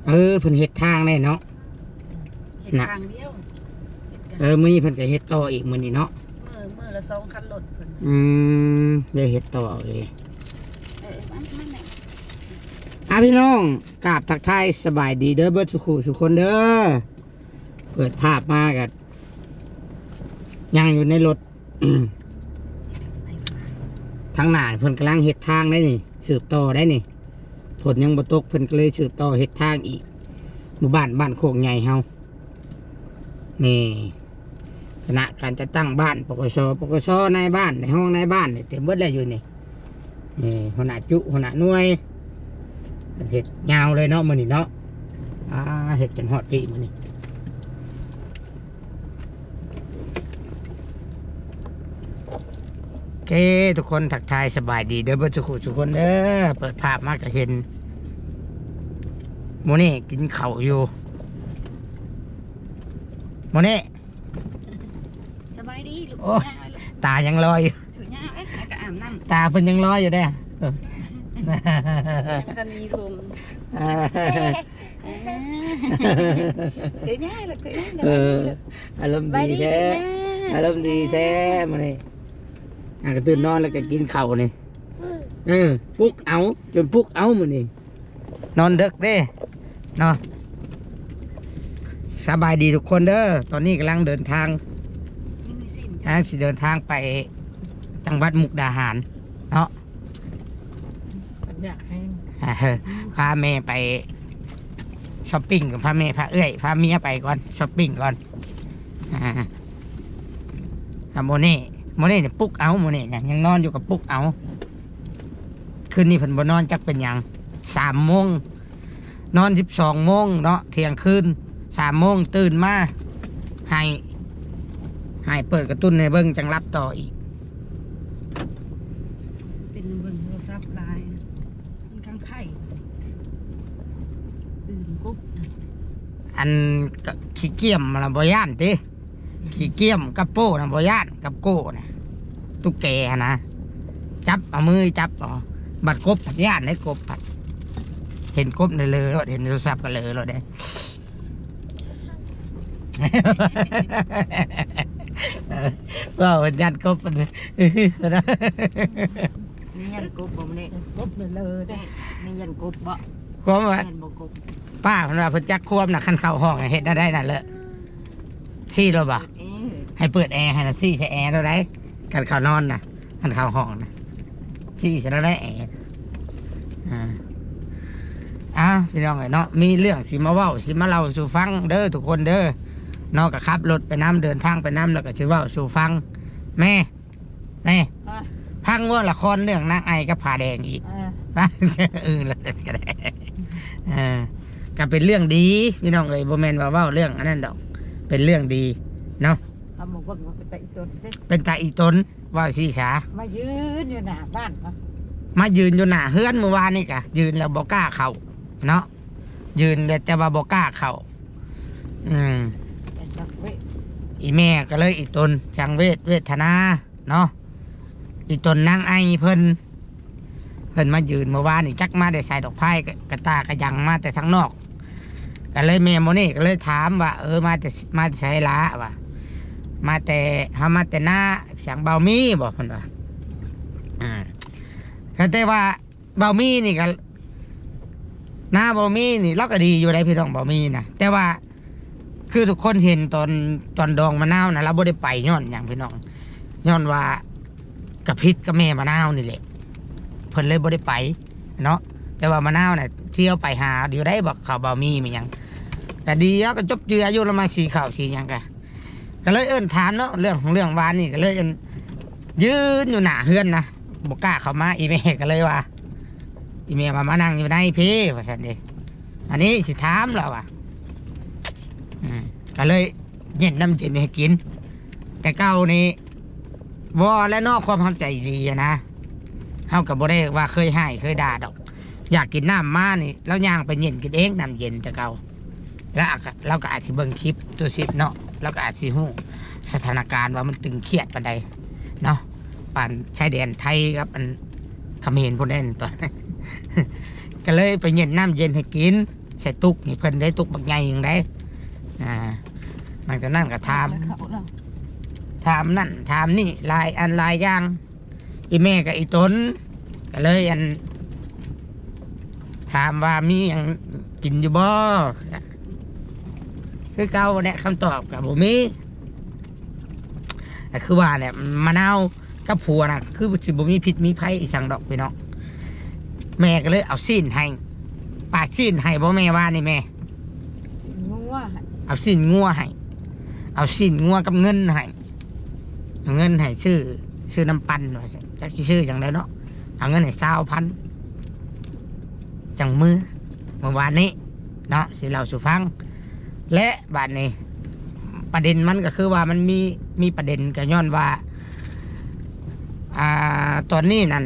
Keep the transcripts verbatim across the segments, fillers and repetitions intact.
เออ เพิ่นเฮ็ดทางได้เนาะ เฮ็ด น่ะ ทางเดียว เฮ็ดกัน เออ มื้อนี้เพิ่นก็เฮ็ดต่ออีกมื้อนี้เนาะ มื้อ มื้อละสองคันรถเพิ่น อืม ได้เฮ็ดต่ออีกเลย เออ มา มาแม่ อ่ะพี่น้อง กราบทักทายสบายดีเด้อ เบิดสุขุสุคนเด้อ เปิดภาพมาก็ยังอยู่ในรถ อืม ทางหน้าเพิ่นกำลังเฮ็ดทางได้นี่ สืบต่อได้นี่ ฝนยังบ่ตก เพิ่นก็เลยสืบต่อเฮ็ดทางอีก หมู่บ้าน บ้านโคกใหญ่เฮา นี่ คณะการจัดตั้งบ้าน ปกส ปกส นายบ้าน ในห้องนายบ้านนี่เต็มเบิดแล้วอยู่นี่ นี่ หัวหน้าจุ หัวหน้าหน่วย เฮ็ดยาวเลยเนาะ มื้อนี้เนาะ อ่า เฮ็ดจนฮอดปีมื้อนี้ โอเค ทุกคนทักทายสบายดีเด้อ เบิดสุขุสุคนเด้อ เปิดภาพมาก็เห็น โมนี่กินข้าวอยู่ โมนี่ สบายดีลูก โอ้ ถือยาไว้ลูก ตายังลอยอยู่ ถือยาไว้ แล้วก็อาบน้ำ ตาเพิ่นยังลอยอยู่เด้อ เออ ยังทันมีลม อ่า เออ ถือยาลูก ถือยา เออ อารมณ์ดีแท้ สบายดี ถือยา อารมณ์ดีแท้มื้อนี้ อ่ะ ก็ตื่นนอนแล้วก็กินข้าวนี่ เออ ปลุกเอา จนปลุกเอามื้อนี้ นอนดึกเด้ เนาะ สบายดีทุกคนเด้อ ตอนนี้กำลังเดินทาง นี่มีสิ้น กำลังสิเดินทางไปจังหวัดมุกดาหาร เนาะ มันอยากให้ เออ พาแม่ไปช้อปปิ้งกับ พาแม่ พาเอื้อย พาเมียไปก่อน ช้อปปิ้งก่อน อ่า อ่ะ โมนี่ โมนี่เนี่ยปลุกเอา โมนี่เนี่ยยังนอนอยู่กับปลุกเอา คืนนี้เพิ่นบ่นอนจักเป็นหยัง สามโมง นอนสิบสองโมงเนาะ เที่ยงคืน สามโมงตื่นมา ให้ ให้เปิดการ์ตูนให้เบิ่งจั่งหลับต่ออีก เป็นเบิ่งโทรศัพท์หลาย มันค้างไข่ ตื่นกบ อันก็ขี้เกียจมันละบ่ย่านติ ขี้เกียจกับโป้นะบ่ย่าน กับโก้นะ ตุ๊กแกหั้นนะ จับเอามือจับเอา บัดกบผัดย่านได้ กบผัด เห็นกบในเลยโลด เห็นโทรศัพท์ก็เลยโลดเด้ เออ ว่ามันย่านกบมัน นี่ยันกบบ่มื้อนี้ กบเลยเลย นี่ นี่ยันกบบ่ ความว่า ยันบ่กบ ป้าเพิ่นว่าเพิ่นจักความน่ะ คันเข้าห้องน่ะเฮ็ดได้นั่นแหละ ซี่โลดบ่ เออ ให้เปิดแอร์ให้น่ะ ซี่ใส่แอร์โลดได้ คันเข้านอนน่ะ คันเข้าห้องน่ะ ซี่ใส่โลดได้แอร์ อ่า อ้าว พี่น้องเอ้ยเนาะ มีเรื่องสิมาเว้า สิมาเล่าสู่ฟังเด้อทุกคนเด้อ เนาะ ก็ขับรถไปนำ เดินทางไปนำ แล้วก็สิเว้าสู่ฟัง แม่ แม่ อ่ะ ฟังว่าละครเรื่องนางไอกับผาแดงอีก เออ เออ แล้วก็ได้ เออ ก็เป็นเรื่องดี พี่น้องเอ้ย บ่แม่นว่าเว้าเรื่องอันนั้นดอก เป็นเรื่องดี เนาะ เขาบอกว่าเป็นตาอีตนเด้ เป็นตาอีตน ว่าซี่ซะ มายืนอยู่หน้าบ้านเขา มายืนอยู่หน้าเฮือนเมื่อวานนี่กะ ยืนแล้วบ่กล้าเข้า เนาะ ยืนแล้วแต่ว่าบ่กล้าเข้า อืม แต่สักเว้ย อีแม่ก็เลยอีตนสังเวชเวทนา เนาะ อีตนนางไอเพิ่น เพิ่นมายืนเมื่อวานนี่ จักมาแต่ไสดอก พายกะ กะตากะยังมาแต่ทางนอก ก็เลยแม่โมนี่ก็เลยถามว่า เออ มาแต่ มาแต่ไสหละ ว่า มาแต่ เฮามาแต่นา เสียงเบามีบ่ เพิ่นว่า อ่า ก็แต่ว่า เบามีนี่ก็ นาเบามีนี่ ลาวก็ดีอยู่ได้พี่น้อง เบามีนะ แต่ว่า คือทุกคนเห็นตอน ตอนดองมะนาวนะ ลาวบ่ได้ไปย้อนหยังพี่น้อง ย้อนว่ากะผิดกับแม่มะนาวนี่แหละ เพิ่นเลยบ่ได้ไปเนาะ แต่ว่ามะนาวน่ะเที่ยวไปหาอยู่ได้ บอกเขาเบามีมีหยัง ก็ดี ลาวก็จบเจืออยู่ ลาวมาสีข้าวสีหยังกะ ก็เลยเอิ้นถามเนาะ เรื่องของเรื่องวานนี่ ก็เลยเอิ้นยืนอยู่หน้าเฮือนนะ บ่กล้าเข้ามา อีแม่ก็เลยว่า อีแม่ว่า มานั่งอยู่ในพี้ ว่าซั่นเด้ อันนี้สิถามลาวว่า อืม ก็เลยเย็นน้ำเย็นให้กิน แต่เก่านี่ วอและนอกความทำใจดีอะนะ เฮาก็บ่ได้ว่าเคยให้เคยด่าดอก อยากกินน้ำมานี่ ลาวย่างไปเย็นกินเอง น้ำเย็นแต่เก่า แล้วอาจจะ ลาวก็อาจสิเบิ่งคลิปตัวชิดเนาะ ลาวก็อาจสิฮู้สถานการณ์ว่ามันตึงเครียดปานใดเนาะ ปานชายแดนไทยกับอันเขมรพวกนั้นตอน ก็เลยไปเย็นน้ำเย็นให้กิน ใส่ตุกนี่เพิ่นได้ตุกบักใหญ่หนึ่งได้ อ่า หลังจากนั้นก็ถาม เขาแล้ว ถามนั่นถามนี่หลายอันหลายอย่าง อีแม่กับอีตน ก็เลยอัน ถามว่ามีหยังกินอยู่บ่ คือเก่าเนี่ยคำตอบก็บ่มี ก็คือว่าเนี่ยมะนาวกับผัวน่ะ คือสิบ่มีพิษมีภัยอีสังดอกพี่น้อง แม่ก็เลยเอาซีนให้ ปาดซีนให้บ่แม่ว่านี่แม่ งัว เอาซีนงัวให้ เอาซีนงัวกับเงินให้ เอาเงินให้ซื้อ ซื้อน้ำปั่นว่าซั่น จักสิซื้อจั่งใดเนาะ เอาเงินให้ซาวพัน จั่งมื้อ เมื่อวานนี้เนาะ สิเล่าสู่ฟัง และบาดนี้ ประเด็นมันก็คือว่ามันมี มีประเด็นก็ย้อนว่า อ่า ตอนนี้นั่น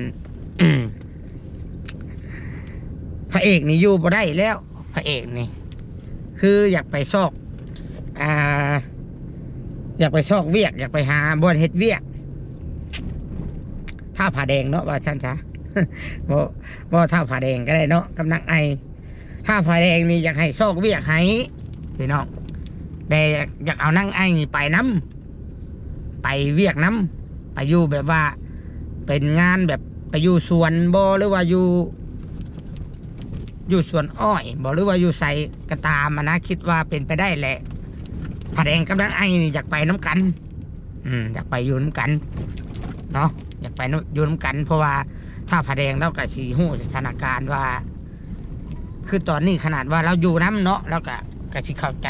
พระเอกนี่อยู่บ่ได้แล้ว พระเอกนี่ คืออยากไปซอก อ่า อยากไปซอกเวียก อยากไปหาบ่อนเฮ็ดเวียก ท่าผาแดงเนาะ ว่าซั่นซะ บ่ บ่ท่าผาแดงก็ได้เนาะ กับนางไอ ท่าผาแดงนี่อยากให้ซอกเวียกให้พี่น้อง แต่อยากเอานางไอนี่ไปนำ ไปเวียกนำ ไปอยู่แบบว่า เป็นงานแบบไปอยู่สวนบ่ หรือว่าอยู่ อยู่สวนอ้อยบ่ หรือว่าอยู่ไสก็ตามอะนะ คิดว่าเป็นไปได้แหละ ผาแดงกับนางไอนี่อยากไปนำกัน อืม อยากไปอยู่นำกันเนาะ อยากไปอยู่นำกัน เพราะว่าท่าผาแดงลาวก็สิฮู้สถานการณ์ว่า คือตอนนี้ขนาดว่าลาวอยู่นำเนาะ ลาวก็ ก็สิเข้าใจ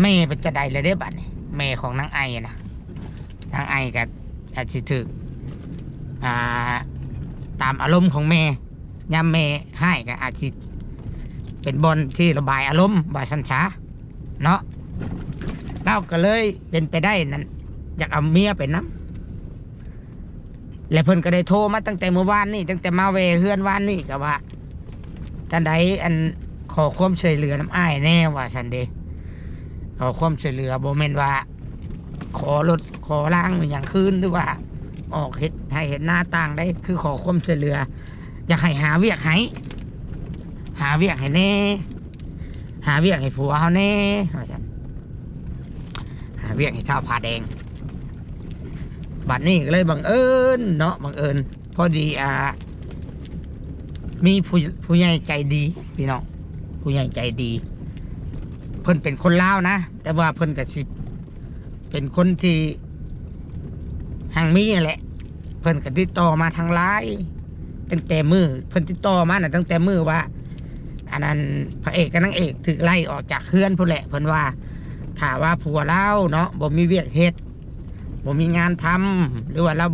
แม่เป็นจั่งใดแล้วเด้บัดนี้ แม่ของนางไอนะ นางไอก็อาจสิถืก อ่า ตามอารมณ์ของแม่ ยามแม่ฮ้ายก็อาจสิเป็นบ่อนที่ระบายอารมณ์ ว่าซั่นซะ เนาะ ลาวก็เลยเป็นไปได้นั่น อยากเอาเมียไปนำ และเพิ่นก็ได้โทรมาตั้งแต่เมื่อวานนี้ ตั้งแต่มาแวะเฮือนวานนี้ก็ว่า จั่งใด อัน ขอความช่วยเหลือนำอ้ายแหน่ ว่าซั่นเด้ ขอความช่วยเหลือ บ่แม่นว่า ขอรถขอลางอิหยังคืน หรือว่าออกเฮ็ดไฮ่เฮ็ดนาต่างใด คือขอความช่วยเหลือ อยากให้หาเวียกให้ หาเวียกให้แหน่ หาเวียกให้ผัวเฮาแหน่ ว่าซั่น หาเวียกให้ท้าวผาแดง บัดนี้ก็เลยบังเอิญเนาะ บังเอิญ พอดี อ่า มีผู้ ผู้ใหญ่ใจดีพี่น้อง ผู้ใหญ่ใจดี เพิ่นเป็นคนลาวนะ แต่ว่าเพิ่นก็สิเป็นคนที่หังมีนั่นแหละ เพิ่นก็ติดต่อมาทางไลน์ ตั้งแต่มื้อ เพิ่นติดต่อมาน่ะ ตั้งแต่มื้อว่า อันนั้นพระเอกกับนางเอกถูกไล่ออกจากเฮือนพู้นแหละ เพิ่นว่า ถ้าว่าผัวลาวเนาะ บ่มีเวียกเฮ็ด บ่มีงานทำ หรือว่าลาว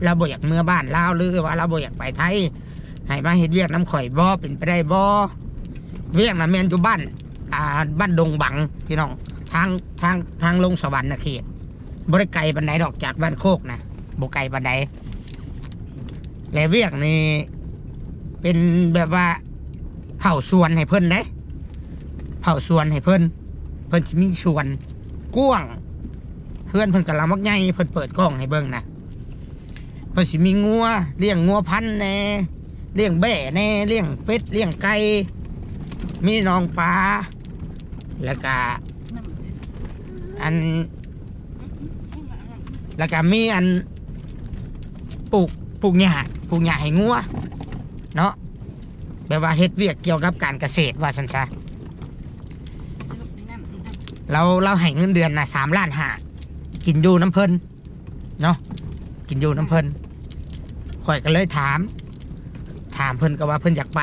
ลาวบ่อยากเมือบ้านลาว หรือว่าลาวบ่อยากไปไทย ให้มาเฮ็ดเวียกนำข่อยบ่ เป็นไปได้บ่ เวียกน่ะแม่นอยู่บ้าน อ่า บ้านดงบัง พี่น้อง ทาง ทาง ทางลงสะหวันนะเขต บ่ได้ไกลปานใดดอกจากบ้านโคกนะ บ่ไกลปานใด และเวียกนี่เป็นแบบว่าเผาสวนให้เพิ่นเด้ เผาสวนให้เพิ่น เพิ่นสิมีสวนกว้าง เฮือนเพิ่นกำลังบักใหญ่ เพิ่นเปิดกล้องให้เบิ่งนะ เพิ่นสิมีงัว เลี้ยงงัวพันธุ์แหน่ เลี้ยงแบ้แหน่ เลี้ยงเป็ด เลี้ยงไก่ มีหนองปลา แล้วก็ อัน แล้วก็มีอัน ปลูก ปลูกหญ้า ปลูกหญ้าให้งัว เนาะ แบบว่าเฮ็ดเวียกเกี่ยวกับการเกษตร ว่าซั่นซะ ลาว ลาวให้เงินเดือนน่ะ สามล้านห้า กินอยู่นำเพิ่น เนาะ กินอยู่นำเพิ่น ข่อยก็เลยถาม ถามเพิ่นก็ว่าเพิ่นอยากไป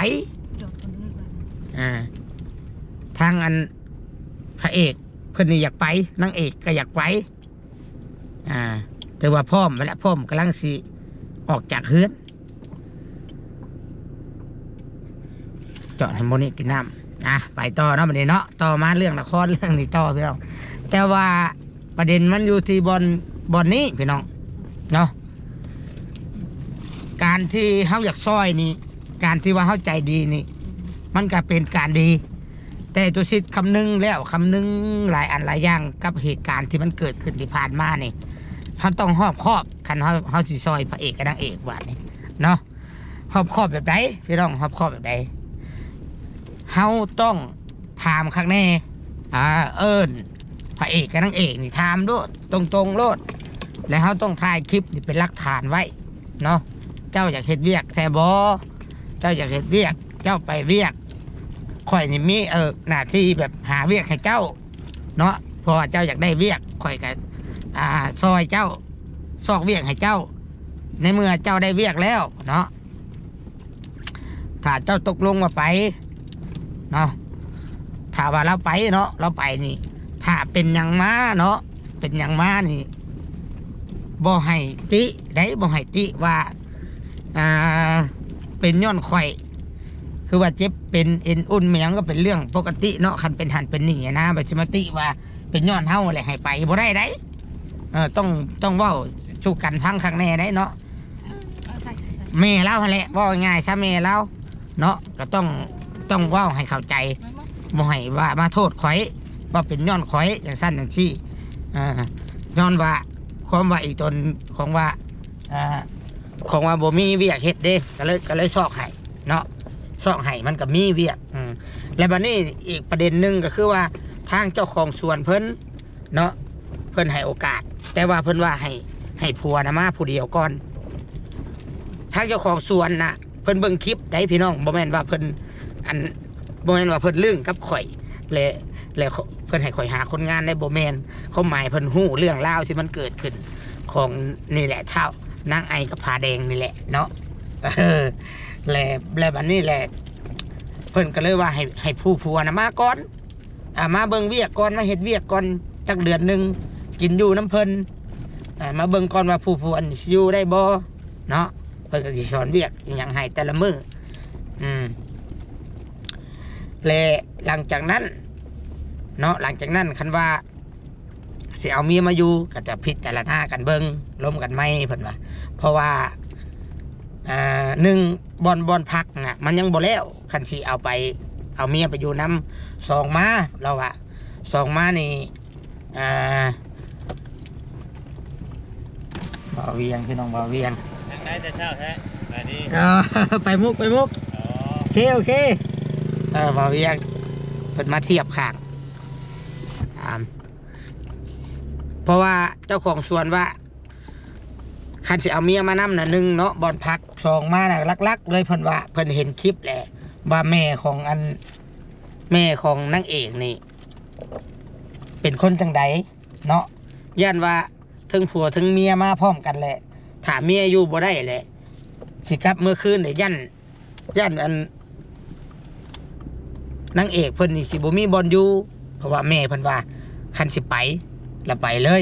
อ่า ทางอันพระเอกเพิ่นนี่อยากไป นางเอกก็อยากไป อ่า ถือว่าพร้อมแล้ว พร้อมกำลังสิออกจากเฮือน เจาะให้หมู่นี้กินน้ำ อ่ะ ไปต่อเนาะ บัดนี้เนาะ ต่อมาเรื่องละครเรื่องนี้ต่อพี่น้อง แต่ว่าประเด็นมันอยู่ที่บ่อน บ่อนนี้พี่น้อง เนาะ การที่เฮาอยากซอยนี่ การที่ว่าเฮาใจดีนี่ มันก็เป็นการดี แต่ตุสิตคำนึงแล้วคำนึงหลายอันหลายอย่างกับเหตุการณ์ที่มันเกิดขึ้นที่ผ่านมานี่ เฮาต้องรอบคอบ คันเฮา เฮาสิซอยพระเอกกับนางเอกบาดนี้ เนาะ รอบคอบแบบใด พี่น้อง รอบคอบแบบใด เฮาต้องถามคักแน่ อ่า เอิ้นพระเอกกับนางเอกนี่ถามโลด ตรงๆโลด และเฮาต้องถ่ายคลิปนี่เป็นหลักฐานไว้เนาะ เจ้าอยากเฮ็ดเวียกแท้บ่ เจ้าอยากเฮ็ดเวียก เจ้าไปเวียก ข่อยนี่มี เอ่อ หน้าที่แบบหาเวียกให้เจ้าเนาะ เพราะว่าเจ้าอยากได้เวียก ข่อยก็ อ่า ซอยเจ้า ซอกเวียกให้เจ้า ในเมื่อเจ้าได้เวียกแล้วเนาะ ถ้าเจ้าตกลงว่าไปเนาะ ถ้าว่าลาวไปเนาะ ลาวไปนี่ ถ้าเป็นหยังมาเนาะ เป็นหยังมานี่ บ่ให้ติได้ บ่ให้ติว่า อ่า เป็นย้อนข่อย คือว่าเจ็บเป็นเอ็นอุ่นอิหยังก็เป็นเรื่องปกติเนาะ คันเป็นหั้นเป็นนี่นะ บ่สิมาติว่าเป็นย้อนเฮาแหละให้ไป บ่ได้ได๋ เออ ต้อง ต้องเว้าสู่กันฟังคักแน่ได๋เนาะ เออ ใช่ ใช่ ใช่ แม่ลาวหั้นแหละ เว้าง่ายๆซะ แม่ลาวเนาะ ก็ต้อง ต้องเว้าให้เข้าใจ บ่ให้ว่ามาโทษข่อย ว่าเป็นย้อนข่อย จั่งซั้นจั่งซี้ อ่า ย้อนว่า ความว่าอีตนของว่า อ่า ของว่าบ่มีเวียกเฮ็ดเด้ ก็เลย ก็เลยซอกให้เนาะ ซอกให้มันก็มีเวียก อืม และบัดนี้อีกประเด็นหนึ่งก็คือว่า ทางเจ้าของสวนเพิ่นเนาะ เพิ่นให้โอกาส แต่ว่าเพิ่นว่าให้ ให้ผัวน่ะมาผู้เดียวก่อน ทางเจ้าของสวนน่ะ เพิ่นเบิ่งคลิปได๋พี่น้อง บ่แม่นว่าเพิ่น อัน บ่แม่นว่าเพิ่นลึงกับข่อย และ และเพิ่นให้ข่อยหาคนงานได๋ บ่แม่น ความหมายเพิ่นฮู้เรื่องราวที่มันเกิดขึ้น ของนี่แหละ ท้าวนางไอกับผาแดงนี่แหละเนาะ เออ และ และบัดนี้แหละ เพิ่นก็เลยว่าให้ ให้ผู้ผัวน่ะมาก่อน อ่า มาเบิ่งเวียกก่อน มาเฮ็ดเวียกก่อนจักเดือนหนึ่ง กินอยู่นำเพิ่น อ่า มาเบิ่งก่อนว่าผู้ผัวนี่สิอยู่ได้บ่เนาะ เพิ่นก็สิสอนเวียกอิหยังให้แต่ละมื้อ อืม และหลังจากนั้นเนาะ หลังจากนั้นคันว่าสิเอาเมียมาอยู่ ก็จะพิจารณากันเบิ่ง ลมกันใหม่ เพิ่นว่า เพราะว่า อ่า หนึ่ง บ่อน บ่อนพักน่ะ มันยังบ่แล้ว คันสิเอาไป เอาเมียไปอยู่นำ สอง มา ลาวว่า สอง มานี่ อ่า บ่าวเวียง พี่น้องบ่าวเวียง ทางใดแต่เช้าแท้ ไปดี เออ ไปมุก ไปมุก อ๋อ โอเค โอเค เออ บ่าวเวียง เพิ่นมาเทียบข้าง อ่า เพราะว่าเจ้าของสวนว่า คันสิเอาเมียมานำน่ะ หนึ่ง เนาะ บ่อนพัก สอง มาน่ะ หลักๆเลย เพิ่นว่า เพิ่นเห็นคลิปแหละ ว่าแม่ของอัน แม่ของนางเอกนี่ เป็นคนจั่งใดเนาะ ย้านว่าเทิงผัวเทิงเมียมาพร้อมกันแหละ ถ้าเมียอยู่บ่ได้แหละ สิกลับเมือคืนเด้ ย้าน ย้านอัน นางเอกเพิ่นนี่สิบ่มีบ่อนอยู่ เพราะว่าแม่เพิ่นว่า คันสิไป ละไปเลย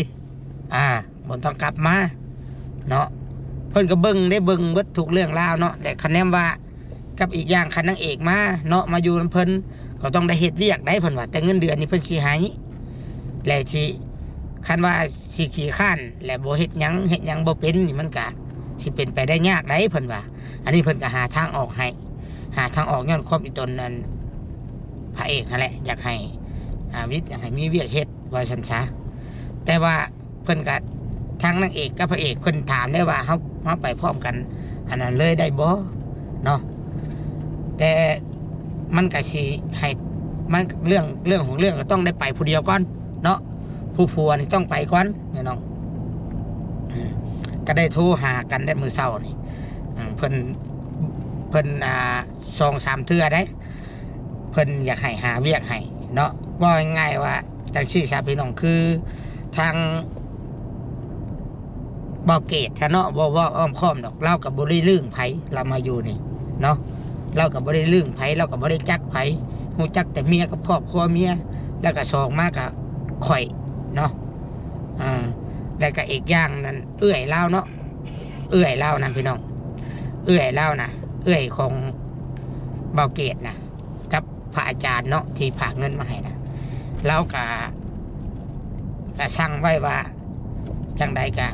อ่า บ่ต้องกลับมา เนาะ เพิ่นก็เบิ่งได้ เบิ่งเบิดทุกเรื่องราวเนาะ แต่คะแนนว่า กับอีกอย่างคันนางเอกมาเนาะ มาอยู่นำเพิ่น ก็ต้องได้เฮ็ดเวียกได้ เพิ่นว่า แต่เงินเดือนนี่เพิ่นสิให้ และสิ คันว่าสิขี้คร้าน และบ่เฮ็ดหยัง เฮ็ดหยังบ่เป็นนี่ มันก็สิเป็นไปได้ยากได้ เพิ่นว่า อันนี้เพิ่นก็หาทางออกให้ หาทางออกย้อนความอีตนนั้น พระเอกหั้นแหละ อยากให้ อ่า วิทย์อยากให้มีเวียกเฮ็ด ว่าซั่นซะ แต่ว่าเพิ่นก็ ทางนางเอกกับพระเอกเพิ่นถามได้ว่า เฮา เฮาไปพร้อมกัน อันนั้นเลยได้บ่เนาะ แต่มันก็สิให้ มัน เรื่อง เรื่องของเรื่องก็ต้องได้ไปผู้เดียวก่อนเนาะ ผู้ผัวนี่ต้องไปก่อน พี่น้อง อืม ก็ได้โทรหากันได้มื้อเช้านี่ อืม เพิ่น เพิ่น อ่า สองสามเทื่อได้ เพิ่นอยากให้หาเวียกให้เนาะ เว้าง่ายๆว่าจั่งซี้ซะพี่น้อง คือทางบ่าวเกตซะเนาะ บ่เว้าอ้อมค้อมดอก ลาวก็บ่ได้ลึงไผ ลาวมาอยู่นี่เนาะ ลาวก็บ่ได้ลึงไผ ลาวก็บ่ได้จักไผ ฮู้จักแต่เมียกับครอบครัวเมีย แล้วก็สองมาก็ข่อยเนาะ อ่า แล้วก็อีกอย่างนั้น เอื้อยลาวเนาะ เอื้อยลาวนะพี่น้อง เอื้อยลาวนะ เอื้อยของบ่าวเกตนะ กับพระอาจารย์เนาะ ที่ฝากเงินมาให้นะ ลาวก็ ก็สั่งไว้ว่า จั่งใดก็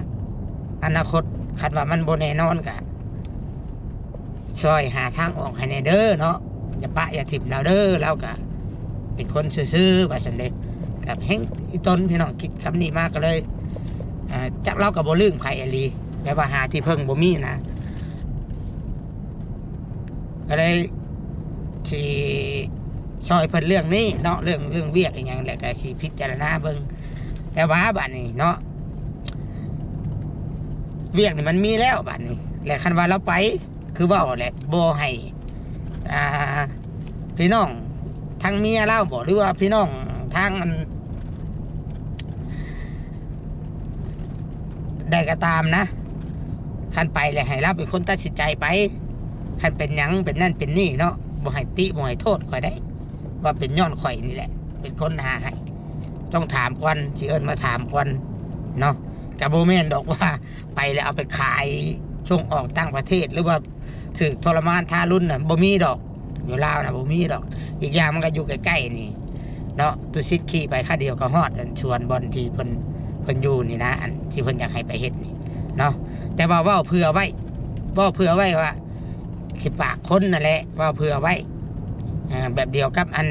อนาคตคันว่ามันบ่แน่นอนก็ ซอยหาทางออกให้แหน่เด้อเนาะ อย่าปะอย่าถิ่มลาวเด้อ ลาวก็เป็นคนซื่อๆ ว่าซั่นเด้ กับแฮงอีตนพี่น้อง คิดคำนี้มาก็เลย อ่า จักลาวก็บ่ลึงไผอีหลี แบบว่าหาที่เพิ่งบ่มีนะ ก็เลยสิ ซอยเพิ่นเรื่องนี้เนาะ เรื่อง เรื่องเวียกอีหยังแหละ ก็สิพิจารณาเบิ่ง แต่ว่าบัดนี้เนาะ เวียกนี่มันมีแล้วบัดนี้ และคันว่าเราไป คือเว้าแหละ บ่ให้ อ่า พี่น้องทางเมียลาวบ่ หรือว่าพี่น้องทางอัน ใดก็ตามนะ คันไปแล้วให้ลาวเป็นคนตัดสินใจไป คันเป็นหยังเป็นนั่นเป็นนี่เนาะ บ่ให้ติบ่ให้โทษข้อยได้ ว่าเป็นย้อนข้อยนี่แหละ เป็นคนหาให้ ต้องถามก่อน สิเอิ้นมาถามก่อนเนาะ ก็บ่แม่นดอกว่าไปแล้วเอาไปขาย ส่งออกต่างประเทศ หรือว่าถูกทรมานทารุณน่ะ บ่มีดอก อยู่ลาวน่ะ บ่มีดอก อีกอย่างมันก็อยู่ใกล้ๆนี่เนาะ ตุสิตขี่ไปคาเดียวก็ฮอดอันสวนบ่อนที่เพิ่น เพิ่นอยู่นี่นะ อันที่เพิ่นอยากให้ไปเฮ็ดนี่เนาะ แต่ว่าเว้าเผื่อไว้ เว้าเผื่อไว้ว่า ขี้ปากคนนั่นแหละ เว้าเผื่อไว้ อ่า แบบเดียวกับอัน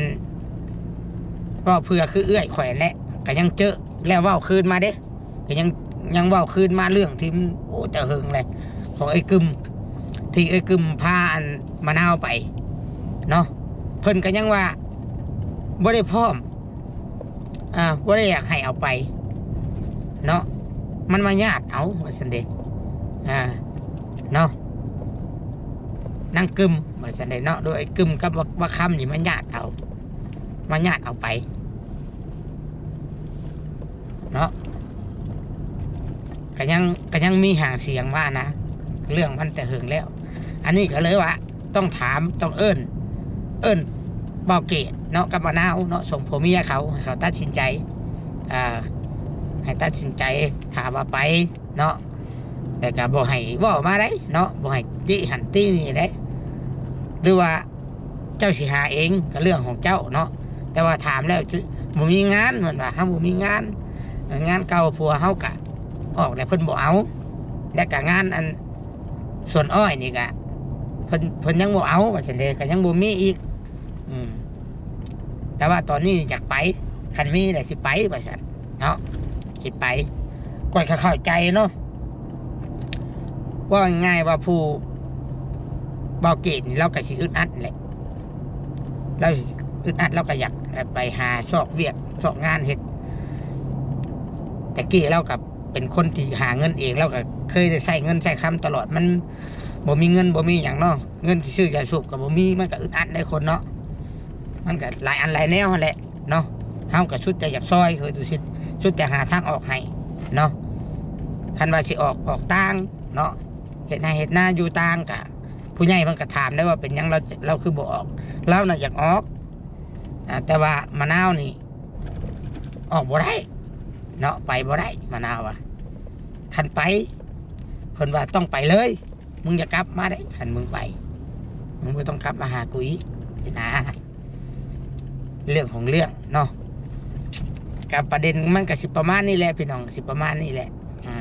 เว้าเผื่อคือเอื้อยข่อยนั่นแหละ ก็ยังเจอ แล้วเว้าคืนมาเด้ ก็ยัง ยังเว้าคืนมาเรื่องที่มัน โอ้ จะเฮิงเลย ของไอ้กึม ที่ไอ้กึมพาอันมะนาวไปเนาะ เพิ่นก็ยังว่าบ่ได้พร้อม อ่า บ่ได้อยากให้เอาไปเนาะ มันมาญาติเอา ว่าซั่นเด้ อ่า เนาะ นางกึม ว่าซั่นเด้เนาะ โดยไอ้กึมกับบัก บักคำนี่มาญาติเอา มาญาติเอาไปเนาะ ก็ยัง ก็ยังมีหางเสียงว่านะ เรื่องมันแต่เฮิงแล้ว อันนี้ก็เลยว่า ต้องถาม ต้องเอิ้น เอิ้นบ่าวเกตเนาะ กับมะนาวเนาะ ส่งผัวเมียเขา ให้เขาตัดสินใจ อ่า ให้ตัดสินใจ ถ้าว่าไปเนาะ แต่ก็บ่ให้เว้ามาได้เนาะ บ่ให้ติหั้นตินี่ได้ หรือว่าเจ้าสิหาเองก็เรื่องของเจ้าเนาะ แต่ว่าถามแล้ว บ่มีงาน เพิ่นว่า เฮาบ่มีงาน งานเก่าผัวเฮาก็ออกแล้ว เพิ่นบ่เอา และก็งานอันสวนอ้อยนี่ก็ เพิ่น เพิ่นยังบ่เอา ว่าซั่นเด้ ก็ยังบ่มีอีก อืม แต่ว่าตอนนี้อยากไป คันมีแล้วสิไป ว่าซั่นเนาะ สิไป ข้อยก็เข้าใจเนาะ ว่าง่ายๆว่าผู้บ่าวเกตนี่ เราก็สิอึดอัดแหละ เราอึดอัด เราก็อยากไปหาซอกเวียกซอกงานเฮ็ด แต่กี้เราก็เป็นคนที่หาเงินเอง เราก็เคยได้ใช้เงินใช้คำตลอด มันบ่มีเงินบ่มีหยังเนาะ เงินสิซื้อยาสูบก็บ่มี มันก็อึดอัดได้คนเนาะ มันก็หลายอันหลายแนวหั้นแหละเนาะ เฮาก็สุดแต่อยากซอย คือสุด สุดแต่หาทางออกให้เนาะ คันว่าสิออก ออกต่างเนาะ เฮ็ดไร่เฮ็ดนาอยู่ต่างก็ ผู้ใหญ่เพิ่นก็ถามได้ว่าเป็นหยังเรา เราคือบ่ออก เราน่ะอยากออก อ่า แต่ว่ามะนาวนี่ ออกบ่ได้เนาะ ไปบ่ได้ มะนาวว่า คันไป เพิ่นว่าต้องไปเลย มึงอย่ากลับมาได้ คันมึงไป มึงบ่ต้องกลับมาหากูอีก นะ เรื่องของเรื่องเนาะ กับประเด็นมันก็สิประมาณนี้แหละพี่น้อง สิประมาณนี้แหละ อ่า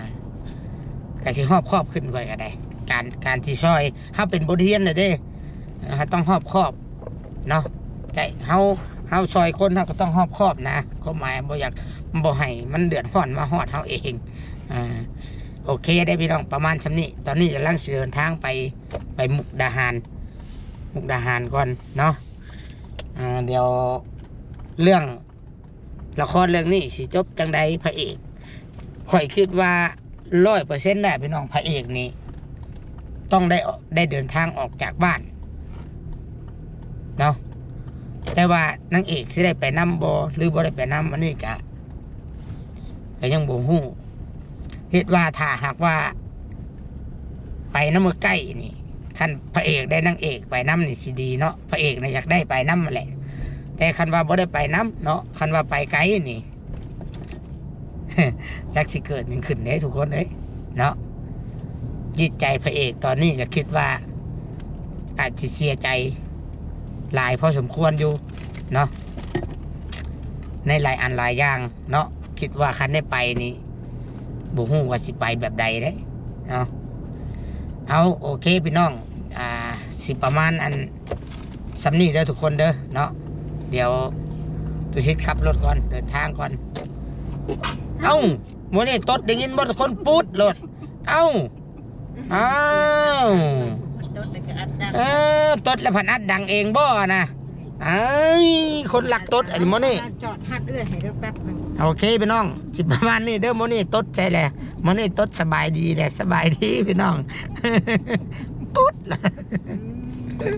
ก็สิรอบคอบขึ้น ข้อยก็ได้ การ การที่ซอย เฮาเป็นบทเรียนน่ะเด้ เฮาต้องรอบคอบเนาะ ใจเฮา เฮาซอยคน เฮาก็ต้องรอบคอบนะ ความหมายบ่อยาก บ่ให้มันเดือดร้อนมาฮอดเฮาเอง อ่า โอเคได้พี่น้อง ประมาณส่ำนี้ ตอนนี้กำลังสิเดินทางไป ไปมุกดาหาร มุกดาหารก่อนเนาะ อ่า เดี๋ยวเรื่องละครเรื่องนี้สิจบจั่งใด พระเอก ข้อยคิดว่าร้อยเปอร์เซ็นต์ได้พี่น้อง พระเอกนี่ ต้องได้ ได้เดินทางออกจากบ้านเนาะ แต่ว่านางเอกสิได้ไปนำบ่ หรือบ่ได้ไปนำ อันนี้ก็ ก็ยังบ่ฮู้ คิดว่าถ้าหากว่า ไปนำมื้อใกล้นี่ คันพระเอกได้นางเอกไปนำนี่สิดีเนาะ พระเอกน่ะอยากได้ไปนำหั้นแหละ แต่คันว่าบ่ได้ไปนำเนาะ คันว่าไปไกลนี่ จักสิเกิดหยังขึ้นเด้ทุกคนเอ้ยเนาะ จิตใจพระเอกตอนนี้ก็คิดว่า อาจสิเสียใจหลายพอสมควรอยู่เนาะ ในหลายอันหลายอย่างเนาะ คิดว่าคันได้ไปนี่ บ่ฮู้ว่าสิไปแบบใดเด้เนาะ เอา โอเคพี่น้อง อ่า สิประมาณอันส่ำนี้เด้อทุกคนเด้อเนาะ เดี๋ยวตุสิตขับรถก่อน เดินทางก่อน เอ้า มื้อนี้ตดได้ยินบ่ คนปูดโลด เอ้า อ้าว ตดแล้วก็อัดดัง เออ ตดแล้วพันอัดดังเองบ่นะ อ้าย คนลักตดอันนี้โมนี่ จอดฮัดเอื้อยให้เด้อแป๊บหนึ่ง โอเคพี่น้อง สิประมาณนี้เด้อ โมนี่ตดใส่แหละ โมนี่ตดสบายดีแหละ สบายดีพี่น้อง ตุ๊ดละ อืม